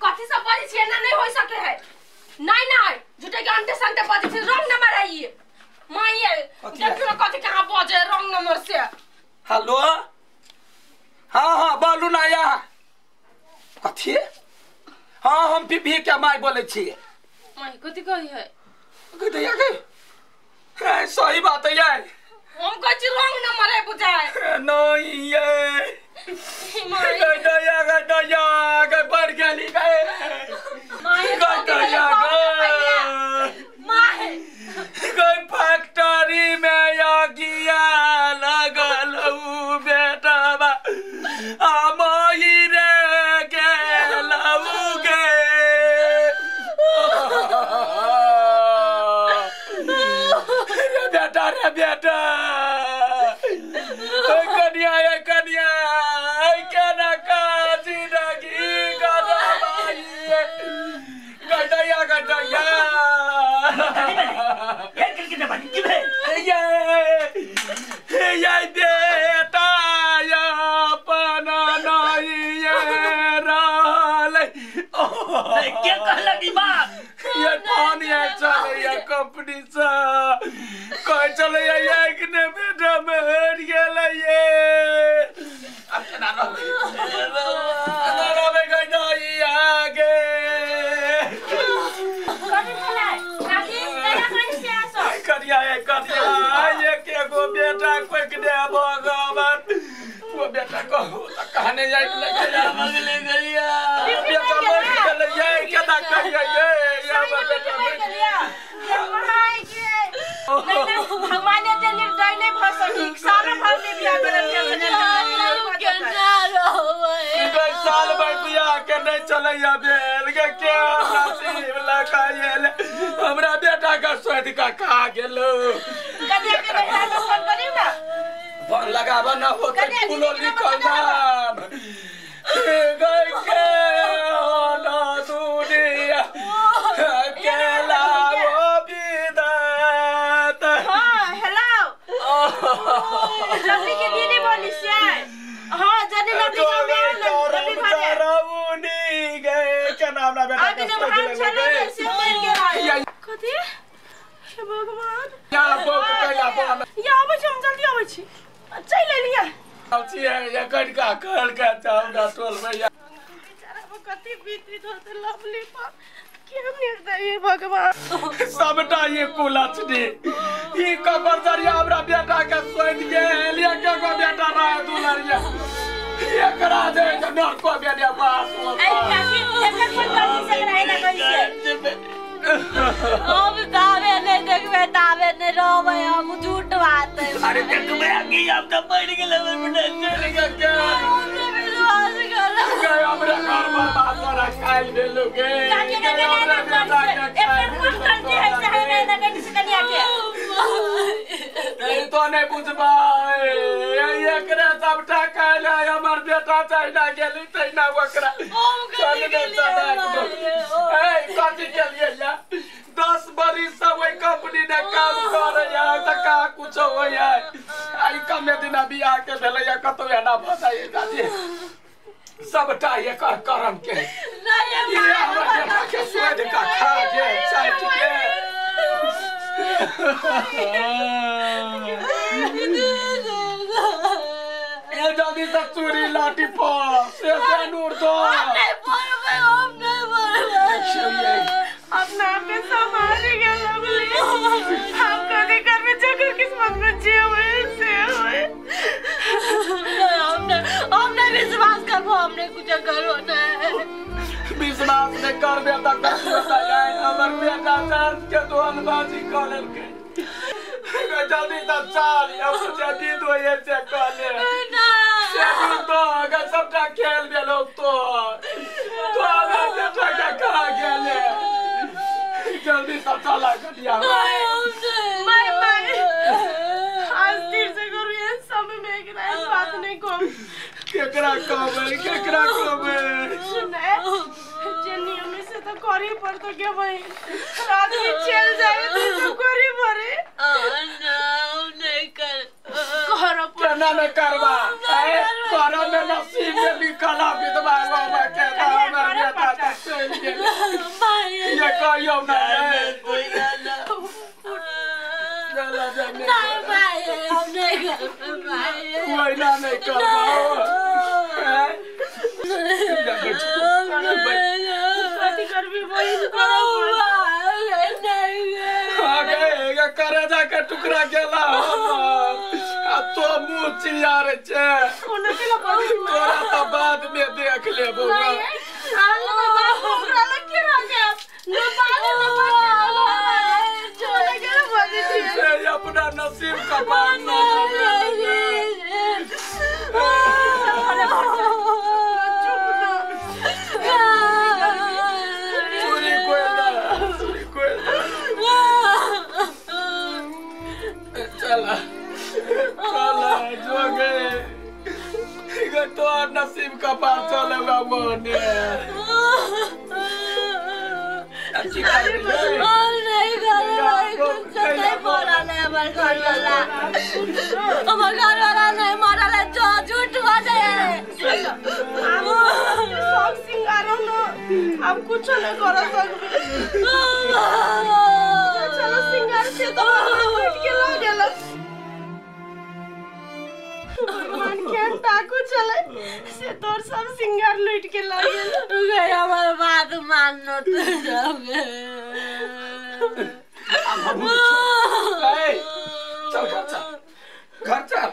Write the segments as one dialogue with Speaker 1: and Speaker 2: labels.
Speaker 1: कथी सब बाजै छी एना नहीं हो सके है। नहीं नहीं झूठे के अंटे संटे बाजै छी रॉन्ग नंबर है ये मां ये देखियो कथी कहां बाजे रॉन्ग नंबर से।
Speaker 2: हेलो हां हां बोलू ना या कथी। हां हम पीपी के my बोलै छी।
Speaker 1: My कथी कही है
Speaker 2: कथी या के सही बात है यार।
Speaker 1: हम कहै छी रॉन्ग नंबर है बुझाय
Speaker 2: नहीं ये गदया गदया के पड़ गेली गए गदया
Speaker 1: my
Speaker 2: गई फैक्ट्री में आगिया लगल उ बेटा बा आ माई रे गेलऊ गे। रे बेटा रे बेटा कन्या कन्या केना काजी लगी गदा माई गदया गदया
Speaker 3: ये किन बनी की भेल
Speaker 2: ये बेटा अपना नहीं रहल
Speaker 3: के कहलक ई बात।
Speaker 2: ये फोन ये चलैया कंपनी से कह चलैया एक ने बेटा मर गेलै ये। अब केना रहबै केना रहबै गदया गे।
Speaker 1: कथी भेलै काकी कहिया करै छी अहाँ सब।
Speaker 2: करिया करिया एक एगो बेटा कोइक दे भगवान वो बेटा कहू त कहने जाय लगे
Speaker 3: मगले गैया
Speaker 2: बेटा मर गेलै ये केना कहियै ये हमर बेटा मर
Speaker 1: गेलै पढ़ाई के नहीं भगवान एते निर्दय नहीं भ सकी सारा भाव ने बियाह करल के
Speaker 2: के साल भर बियाह के नहीं चलैया भेल के के नसीब लगायल हमरा बेटा का सोध का खा गेलो।
Speaker 1: कनिया के बेटा के फोन करियो ना
Speaker 2: फोन लगाब ना हो के कुलो लिखल नाम गई के ना दुनिया के लाओ विदात।
Speaker 1: हां हेलो लवली के दीदी बोली से। हां जनी लवली के लवली घरे
Speaker 2: रउनी गए के नाम ना बेटा
Speaker 1: के से मर गेल कथी हे भगवान।
Speaker 2: या बोक कैला फोन
Speaker 1: या आबै छी हम जल्दी आबै छी चल लेलिया
Speaker 2: आबै छी या कटका कहल के चाउगा टोल भैया
Speaker 1: बेचारा पर कथी बीती होते लवली पर के निर्दयी भगवान।
Speaker 2: सबटा ये कुलचनी ई कबर जरिया हमरा बेटा के सोध गेल ये के गो बेटा रहे दुलरिया एकरा दे के नरको बेटा पास
Speaker 1: ए काकी एकर कोन गलती से रहे ना कहि से
Speaker 4: हम तावे नहीं देखबे तावे नहीं रहबै हम झूठ बात है।
Speaker 3: अरे देखबे की अब त पड़ गेलै हमर बेटा
Speaker 2: चल के के
Speaker 4: विश्वास कर
Speaker 2: गए हमरा घर पर बात तोरा खाइल भेलो गे।
Speaker 1: काकी के ना एकर कोन गलती है से है ना कहि से कनिया के
Speaker 2: नहीं तो नहीं बुझबै एकरे सबटा खाइल है हमर बेटा चाइना गेली तैना ओकरा
Speaker 4: हम कथी के लिए
Speaker 2: ए कथी के लिए या 10 बरिस से ओहि कंपनी ने काम करैया त का कुछ होइया आई कमे दिना बियाह के भेलैया कतौ एना भ जाइए दादी सबटा एकर करम के
Speaker 4: नहीं
Speaker 2: हमरा बेटा के सोध का खा के चाट के ये जल्दी से चूड़ी लाठी पर से नूर दो।
Speaker 4: हम नहीं पढ़बै हम नहीं पढ़बै
Speaker 1: अपना पे संभाल गेल लवली हम कभी करबे जकर किस्मत में जे होए से होए।
Speaker 4: हम नहीं विश्वास करबो हमने कुछ करो नहीं
Speaker 2: विश्वास नहीं करबे त कथी जाय हमर बेटा चार्ज के दोहनबाजी क लेलकै। जल्दी से चल अब जल्दी दो ये से कहले से तो अगर सबटा खेल भेलो तो हमरा बेटा के कहा गेले जल्दी से चला कटिया।
Speaker 1: मैं आज तीर से करू ये समय में एक बात नहीं कम
Speaker 2: केकरा कहबै केकरा कहबै
Speaker 1: सुने जे नियम से तो करी पड़तो के भाई आदमी चल जाए तो करी पड़े।
Speaker 4: ना नहीं कर
Speaker 1: कर
Speaker 2: केना न करबा ए कर में नसीब में लिखल विधवा बाबा के हमर बेटा कहियो ना
Speaker 4: नहीं भाई हम नहीं करबै भाई
Speaker 2: ओहिना नहीं करबो
Speaker 1: कथी करबी बहिन
Speaker 2: करेजा के टुकड़ा गेला आ तो मुँह चियारे छे तोरा तो बाद में देख लेबो अपना नसीब का बात चला चला जो गए तो नसीब का पार चलेगा मोने
Speaker 4: नहीं नहीं मरल है हमर घर वाला हमर घर वाला नहीं मरल है जो झूठ बजे
Speaker 1: शौक सिंगारो न अब कुछ नहीं कर सकबे चलो सिंगार से तो बैठ के ला गेल भगवान के ताकू चले से तोर सब सिंगार लूट के ला गेल
Speaker 4: गए हमर बात मानो तो जाओगे
Speaker 2: चल घर चल घर चल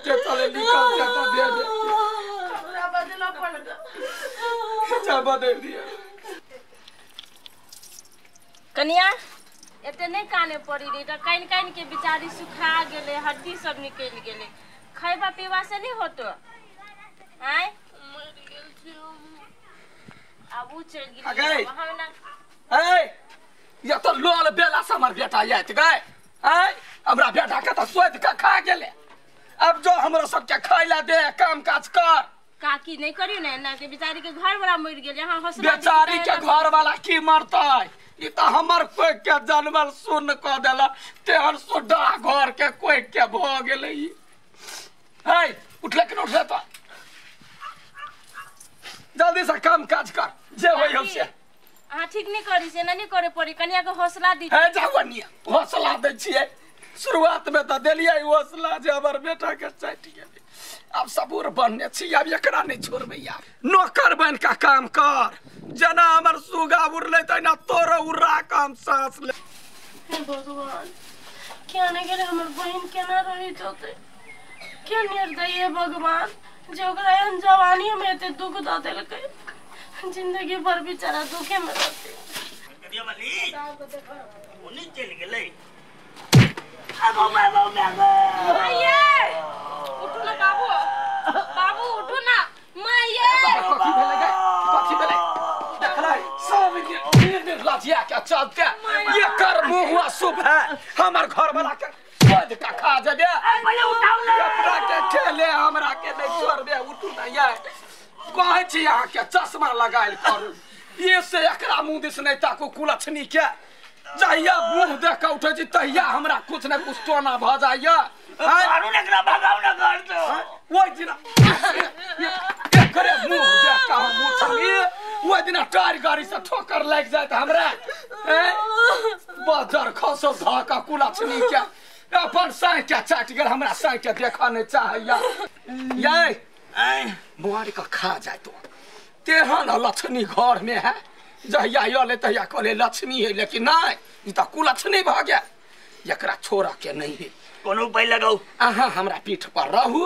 Speaker 2: चल चले निकल जा तो दे दे
Speaker 1: हमरा बदला पड़
Speaker 2: चल बदल दिया
Speaker 1: कनिया एते नहीं काने पड़ी रही त कान कान के बेचारी सुखा गेले हड्डी सब निकल गेले खैबा पीवा से नहीं होतो आय
Speaker 4: मर गेल छी
Speaker 1: अब उ चल गेल हम ना
Speaker 2: ए या तो लोल बेला से हमर बेटा आयत गए आय हमरा बेटा के तो सोति के खा गेले अब जो हमरा सबके खाइला दे काम काज कर
Speaker 1: काकी नहीं करियो ने ना के बेचारी के घर वाला मर गेल यहां हौसला
Speaker 2: बेचारी के घर वाला की मरतै ई त हमर कोई के जानवर सुन क देला तेहन सुडा घर के कोई के भ गेलै है उठले के उठले तो जल्दी से काम काज कर जे होई हमसे
Speaker 1: अहाँ ठीक नहीं करी से नहीं करे पड़ी कनिया के हौसला दी
Speaker 2: है जाओ निया हौसला दै छियै शुरुआत में त देलियै हौसला जे हमर बेटा के चाटि गेलै अब सबूर बनने छी अब एकरा नहीं छोड़बै यार नौकर बन के काम कर जना हमर सुगा उड़लै तहिना तोरो उड़ा के हम सांस ले
Speaker 1: हे भगवान क्या नहीं गेलै हमर बहिन केना रही होतै क्या निर्दयी है भगवान जे ओकरा एहन जवानी में एते दुख दऽ देलकै जिंदगी भर बेचारा दुखे में रहतै
Speaker 3: करिया वाली ओनी चल गेलै अब बाबू
Speaker 1: माये उठू ना बाबू बाबू उठू ना माये
Speaker 2: कथी भेलै गे कथी भेलै देखलै सब निर्लज्जिया के चलते ये कर मुंह हुआ शुभ है हमर घर वाला के खोद के खा जेबे
Speaker 3: पहिले उठाउ ना
Speaker 2: अपना के ठेले हमरा के नहीं छोड़बे उठू ना ये कहै छी अहाँ के चश्मा लगायल करू ये से एकरा मुंह दिस नहीं ताकू कुलक्षणी के जहिया मुंह देख के उठै छी तहिया हमरा कुछ ने कुछ टोना भ जाइया
Speaker 3: मारू ने एकरा भगाउ ना घर से
Speaker 2: ओहि दिना एकरे मुंह देख के हम उठली ओहि दिना टायर गाड़ी से ठोकर लागि जाइत हमरा बजर खसल धऽ के कुलक्षणी के अपन साँइ के चाटि गेल हमरा साँइ के देखऽ नहीं चाहैया यै मारि के खा जाय तो तेहन लक्ष्मी घर में है जहिया अयलै तहिया कहले लक्ष्मी है लेकिन नहीं ई तऽ कुलक्ष्मी भऽ गेल एकरा छोड़ऽ के नहीं है
Speaker 3: कोनो उपाय लगाउ
Speaker 2: अहाँ हमरा पीठ पर रहू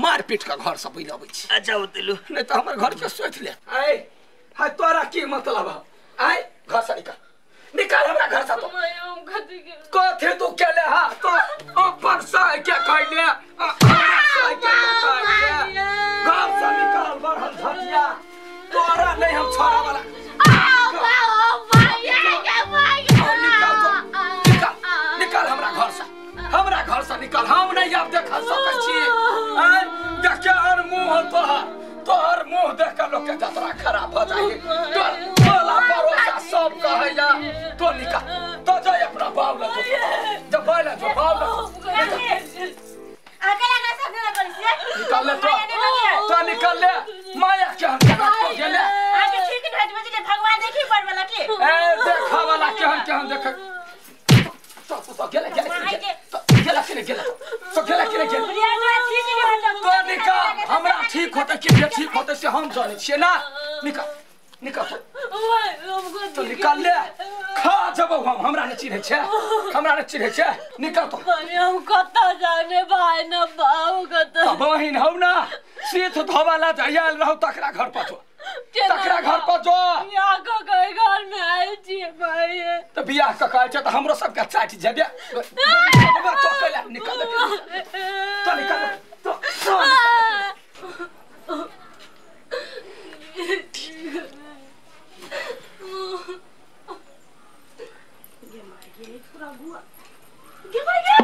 Speaker 2: मार पीट के घर से बैल अबै छी
Speaker 3: अच्छा उतलू
Speaker 2: नहीं तऽ हमर घर के सोचि ले आय हाय तोरा की मतलब है आय घर से निकाल निकाल हमरा घर से तो कथी तू केले हा तो अपन साँइ के खैले हमरा साँइ के खैले घर से निकाल बढ़ल झटिया तोरा नहीं हम छोड़ा वाला निकाल निकाल हमरा घर से हमरा घर से निकाल हम नहीं आब देख सकै छी आय देखे हर मुंह तोहर तोहर मुंह देख के लोग के जतरा खराब भ जाई तोर टोला पड़ोसा सब कहैया तो निकाल तो जाय अपना बाप लग जो बाप लग जो बाप लग निकाल ले तो निकाल ले माया के हम केना तो गेले
Speaker 1: आगे ठीक नहीं बजले भगवान देखी पर वाला के
Speaker 2: ए जानै छियै ना निकल निकल तो निकल ले खा जबौ हम हमरा नै चिन्है छै हमरा नै चिन्है छै निकल तो
Speaker 4: हम कतऽ जाने भाई न बाबू कतऽ
Speaker 2: बहिन हौ ना सीथ धोवाला आयल रहौ तकरा घर पर जो तकरा घर पर जो
Speaker 4: बियाह कऽ के घर में आयल छियै भाई
Speaker 2: तऽ बियाह कऽ के आयल छै तऽ हमरो सबके चाटि जेबे तो कैला निकल तो निकल तो
Speaker 1: गे माय गे पूरा गुआ गे माय गे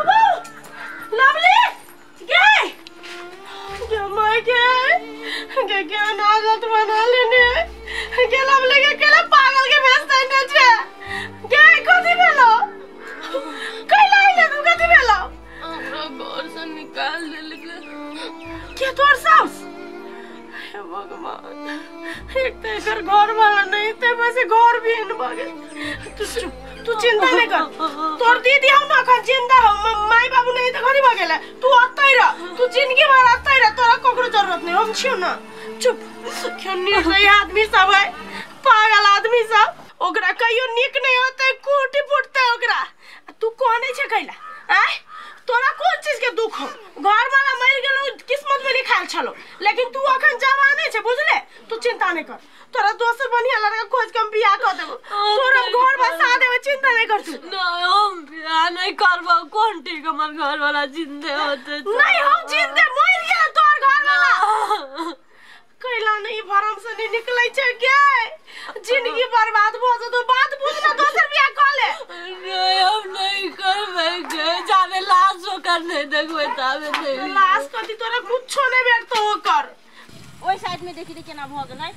Speaker 1: बाबू लवली गे गे माय गे गे के अनागत बना लेने गे लवली के केला पागल के भेज देने छे गे कथी भेलो कैला आइले तू कथी भेलो
Speaker 4: हमरा घर से निकाल देलकै
Speaker 1: के तोर सास हे भगवान एक तो एकर घर वाला नहीं ते बस घर भी न भगे तू चुप तू चिंता नहीं कर तोर दीदी हम अखन जिंदा हम माई बाबू नहीं त घरी भगेले तू अतै रह तू जिंदगी भर अतै रह तोरा ककरो जरूरत नहीं हम छियौ ना चुप खेनी सही आदमी सब है पागल आदमी सब ओकरा कहियो नीक नहीं होतै कोटी फुटतै ओकरा तू कोने छै कैला आय तोरा कोन चीज के दुख हो घर वाला मर गेलो किस्मत में लिखाल छलो लेकिन तू अखन जवाने छे बुझले तू चिंता नहीं कर तोरा दोसर बढ़िया लड़का खोज के हम बियाह कर देबो तोरा घर बसा देबो चिंता नहीं कर तू
Speaker 4: नहीं हम बियाह नहीं करबो कोन ठीक हमर घर वाला जिंदे होते
Speaker 1: नहीं हम जिंदे मर गेल तोर घर वाला कैला नहीं भरम से नहीं निकलै छै गे जिंदगी बर्बाद भ जेतौ बात बुझ ना दोसर बियाह क ले
Speaker 4: नहीं हम नहीं करबै गे जाबे लाश ओकर नहीं देखबै ताबे नहीं
Speaker 1: लाश कथी तोरा कुछो नहीं भेटतौ ओकर
Speaker 4: ओइ साइड में देखी केना भ गेलै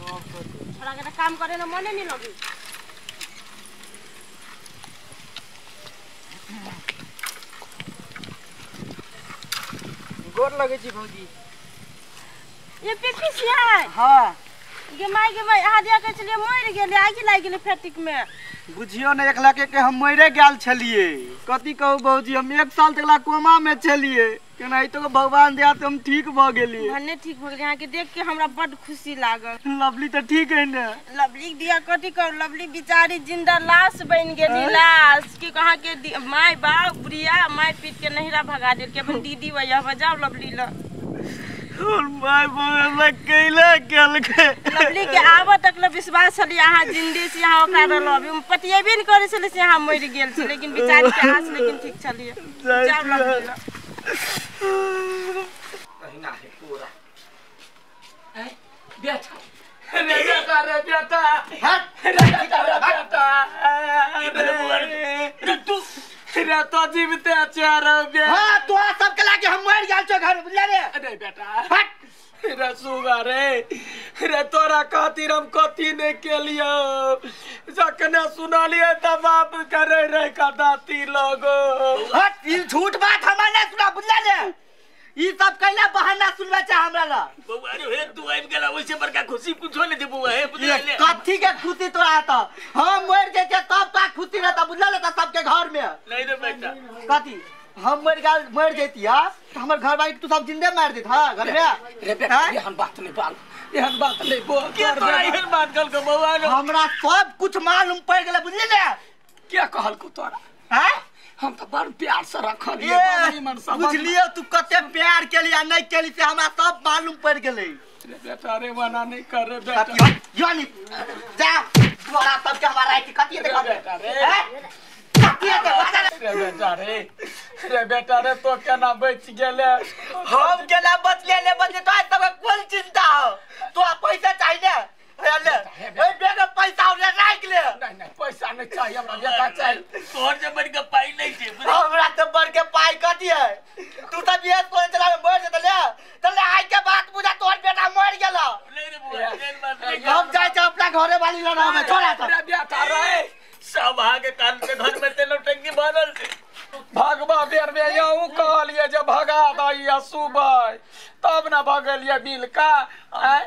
Speaker 4: छोड़ा के काम करे न मने नहीं लगी
Speaker 5: गोर लगै छी भौजी
Speaker 4: ये पीपी छियै
Speaker 5: हां
Speaker 4: गे माय अहाँ दिया कहै छलियै मरि गेलै आगि लागि गेलै फैक्ट्री में
Speaker 5: बुझियो ने 1 लाख के हम मरे गेल छलियै कथी कहू भौजी हम 1 साल तक ला कोमा में छलियै केनाहितो के भगवान दया से हम ठीक भ गेलियै
Speaker 4: भने ठीक भ गेलियै अहाँ के देख के हमरा बड खुशी लागल
Speaker 5: लवली त ठीक है ने
Speaker 4: लवली दिया कथी कहू लवली बिचारी जिंदा लाश बन गेली लाश की अहाँ के माय बाप बुढ़िया माय पीट के नहिरा भगा देलकै अपन दीदी वया बजाओ लवली ल
Speaker 5: और my बाप हमरा कैला केलकै
Speaker 4: लवली के आबऽ तक ल विश्वास छलियै अहाँ जिंदे से अहाँ ओकरा रहलो अभी हम पतियेबे नहि करै छलियै से अहाँ मरि गेल छी लेकिन बिचारी के आस लेकिन ठीक छलियै जाउ लवली ल
Speaker 2: कहिना है पूरा हैं बेटा रे बेटा रे बेटा हट रे बेटा रे बेटा रे तू रे तो जीवते छे रे बे
Speaker 5: हां तोरा सब के लागे हम मर गेल छो घर बुझले रे
Speaker 2: अरे बेटा हट रे सुगा रे रे तोरा खातिर हम कथी नहीं केलियो जखने सुनलिए त बाप करे रे कदाती लोगो
Speaker 5: हट ई झूठ बात हमरा नहीं सुना बुझले रे ई सब कैला बहाना सुनबे छै हमरा ला
Speaker 3: बौआ रे हे तू आबि गेला ओइसे बड़का खुशी कुछो नहीं दे बौआ हे बुझले
Speaker 5: कथी के खुशी तोरा त हम मर जेते तब तोरा खुशी रहता बुझले त सबके घर में
Speaker 3: नहीं रे बेटा
Speaker 5: कथी हम मर गेल मर जेती हां त हमर घर वाली तू सब जिंदे मार देत हां घर में
Speaker 2: रे बेटा एहन बात नहीं बाल एहन बात नहीं बोल
Speaker 3: के तोरा एहन बात कहल के बौआ रे
Speaker 5: हमरा सब कुछ मालूम पड़ गेल बुझली ने
Speaker 2: क्या कहल को तोरा
Speaker 5: हैं
Speaker 2: हम तो बड़ प्यार से रखलिए बड़ मन से
Speaker 5: बुझलिए तू कते प्यार केली आ नहीं केली से हमरा सब मालूम पड़ गेलै
Speaker 2: रे बेटा रे मना नहीं कर रे बेटा
Speaker 5: यानी जा तोरा सब के हमारा राखी कथी देखा
Speaker 2: बेटा रे
Speaker 5: कथी देखा
Speaker 2: रे बेटा रे रे बेटा रे तो केना बच गेले
Speaker 5: हम केना बचले ले बचले तो सब कोन चिंता हो तो पैसा चाहिए ले ओए बेग पैसा ले राख ले
Speaker 2: नहीं नहीं पैसा नहीं चाहिए हमरा बेटा चाहिए
Speaker 3: तोहर से बढ़ के पाई नहीं छे
Speaker 5: हमरा से बढ़ के पाई कथी है तू त बियाह कोन चला में मर जेत ले त ले आई के बात बुझा तोहर बेटा मर गेल
Speaker 3: नहीं रे बुआ एहन बात नहीं
Speaker 5: हम जाय छै अपना घरे वाली लड़ हमें छोड़ा त
Speaker 2: रे बेटा रे
Speaker 3: सब आगे कान के घर में तेल टंकी भरल छे
Speaker 2: भगवा बेर में यहूं कहलिए जे भगा दैया सुबह तब ना भगलिए बिल का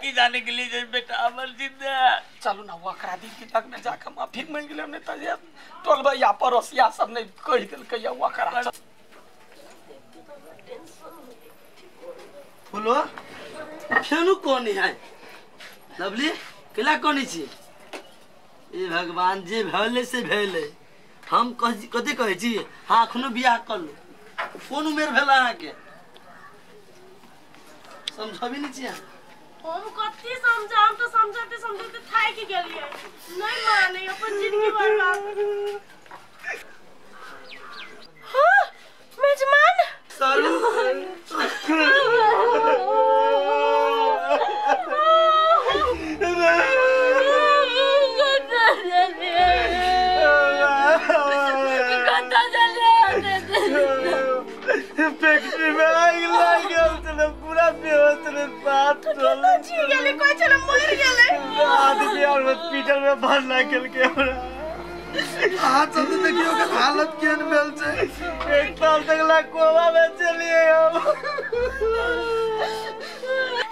Speaker 3: की जाने के लिए जे बेटा अमर जिंदा
Speaker 2: चलू ना ओकरा दीदी लग में जाके माफी मांगि लेब नहीं त टोलबैया पड़ोसिया सब नहीं कहि देलकै ओकरा
Speaker 5: फूलो
Speaker 6: फेनु कोन है लवली केला कोनी छी ए भगवान जे भेले से भेले हम कथी कहै छी हां अखनो बियाह कर लो कोन उमेर भेल अहाँ के समझबी नहीं छी
Speaker 1: हम कथी समझाम तो समझाते समझाते थाकि गेलिए नहीं माने अपन जिंदगी बर्बाद। हां मेजमान
Speaker 6: सारू
Speaker 5: फैक्ट्री में आग लग गेल छलै पूरा बेहोश छलै बात
Speaker 1: केना जी गेलै कोइ छलै मरि गेलै
Speaker 5: आदमी और हॉस्पिटल में भरना केलकै हमरा।
Speaker 6: अहाँ सब देखियौ के हालत केहन भेल छै
Speaker 5: एक साल तक ला कोमा में चलिए हम।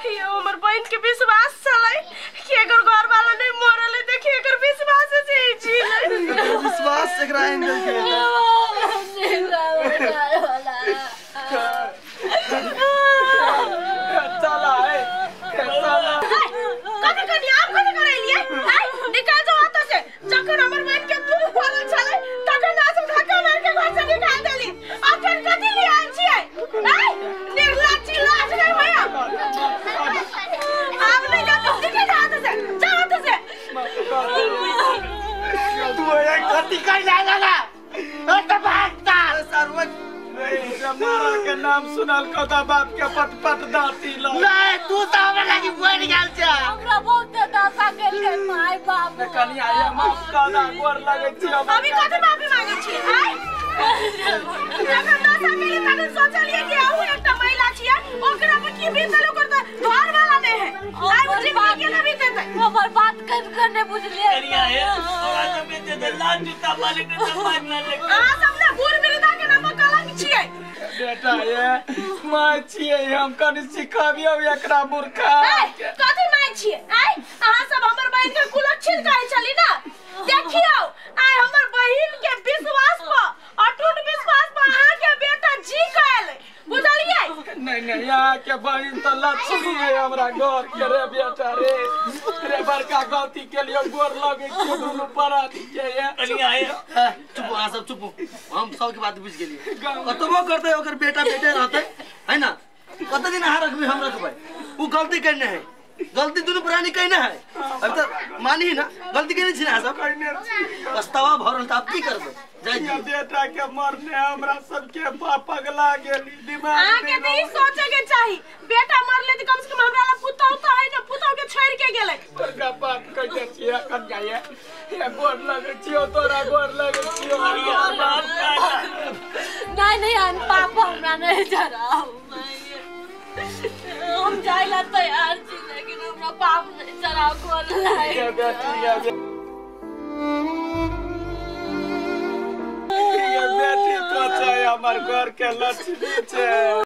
Speaker 1: ये हमर बहन के विश्वास छलै कि एकर घर वाला नहीं मरल है देखिए एकर विश्वास से ही जी
Speaker 6: विश्वास एकरा एंगल के
Speaker 2: चला है चला
Speaker 4: कथि कनी आप कथि करैलिए आइ निकाल जाओ हाथ से। जखन हमर बहन के दूध खोलल छलै तखन आसु धक्का मार के घर से निकाल देली अखन कथि ले आयल छियै आइ निर्लज्ज छी लाज नहीं भैया आब नहीं जा तुम निकल हाथ से जाओ हाथ से।
Speaker 5: तू एक कथि कैला लगा ए त भागता
Speaker 6: सारुआ
Speaker 2: मारल के नाम सुनल कदा बाप के पट पट दाती ल
Speaker 5: नहीं तू तो हमरा लागी बन गेल छ
Speaker 7: हमरा बहुत दशा केलकै my बाप
Speaker 2: कनिया ये माफ कदा गोर लगै छी
Speaker 4: अभी कथि माफी मांगै छी आइ जखन दशा केली तखन सोचलिए कि अहू एकटा महिला छियै ओकरा पर की बीतल ओकर त घर वाला नहीं है आइ ओ जिंदगी केना बीतेतै
Speaker 7: हमर बात कर कर नै बुझलिए
Speaker 3: कनिया हे तोरा के बेटे दे लाल जूता वाले के मार ना ले
Speaker 4: अहाँ सब ने बूढ़ वृद्धा के नाम पर कलंक छियै
Speaker 2: बेटा ये my छियै हम कनि सिखाबियौ एकरा मूर्खा
Speaker 4: कथि my छियै आइ अहाँ सब हमर बहिन के कुलक्षण कहै छली ना देखियौ आइ हमर बहिन के विश्वास पर अटूट विश्वास पर अहाँ के बेटा जी कहले बुझलियै
Speaker 2: नहीं नहीं यहाँ के बहिन तो लक्ष्मी है हमरा घर के रे बेटा रे रे बड़का गलती के लिए गोर लगे छी दुनू पराती के ये
Speaker 3: कनिया हे
Speaker 6: चुप अहाँ सब चुप हम सब के बात बुझ गेलियै कतबो करतै ओकर बेटा बेटे रहतै है ना कत दिन अहाँ रखबै हम रखबै उ गलती करने है गलती दुनू प्राणी कहने है अब त मानी ना गलती केने छी ना अहाँ सब पछतावा भरल त आब की करबै जाय दियौ
Speaker 2: बेटा के मरने हमरा सबके पगला गेली दिमाग
Speaker 4: अहाँ के त ई सोचे के चाही बेटा मरले त कम से कम हमरा ला पुतहु त है ना पुतहु के छोड़ के गेलै
Speaker 2: बड़का बात कहै छियै कनिया ये ये गोर लगै छियौ तोरा गोर लगै छियौ
Speaker 7: नहीं नहीं हम पापा हमरा नहीं जराउ हम जाइला तैयार छी लेकिन हमरा पाप नहीं चढ़ाव गोर लागे
Speaker 2: बेटी ये बेटी तो छै हमर घर के लक्ष्मी छै।